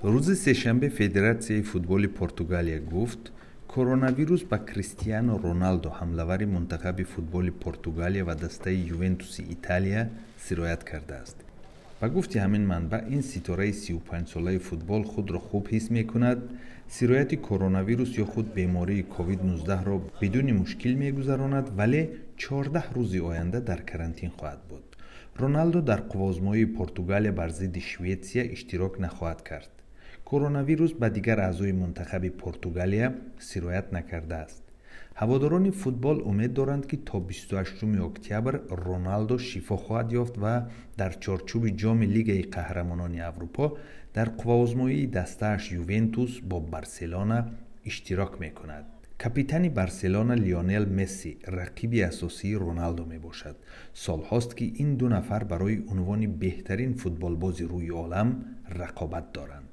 Рӯзи сешанбе Федератсияи футболи Португалия гуфт, коронавирус ба Кристиано Роналдо, ҳамлавари мунтахаби футболи Португалия ва дастаи Ювентуси Италия, сироят кардааст. Ба гуфти ҳамин манбаъ, ин ситораи 35-солаи футбол худро хуб ҳис мекунад, сирояти коронавирус ё худ бемории COVID-19-ро бидуни мушкил мегузаронад, вале 14 рӯзи оянда дар карантин хоҳад буд. Роналдо дар қувваозмоии Португалия бар зидди Шветсия иштирок нахоҳад кард. Коронавирус ба дигар аъзои мунтахаби Португалия сироят накардааст. Ҳаводорони футбол умед доранд, ки то 28 октябр Роналдо шифо хоҳад ёфт ва дар чорчӯби Ҷоми Лигаи Қаҳрамонони Аврупо дар қувваозмоии дастааш Ювентус бо Барселона иштирок мекунад. Капитани Барселона Лионел Месси рақиби асосии Роналдо мебошад. Солҳост, ки ин ду нафар барои унвони беҳтарин футболбози рӯи олам рақобат доранд.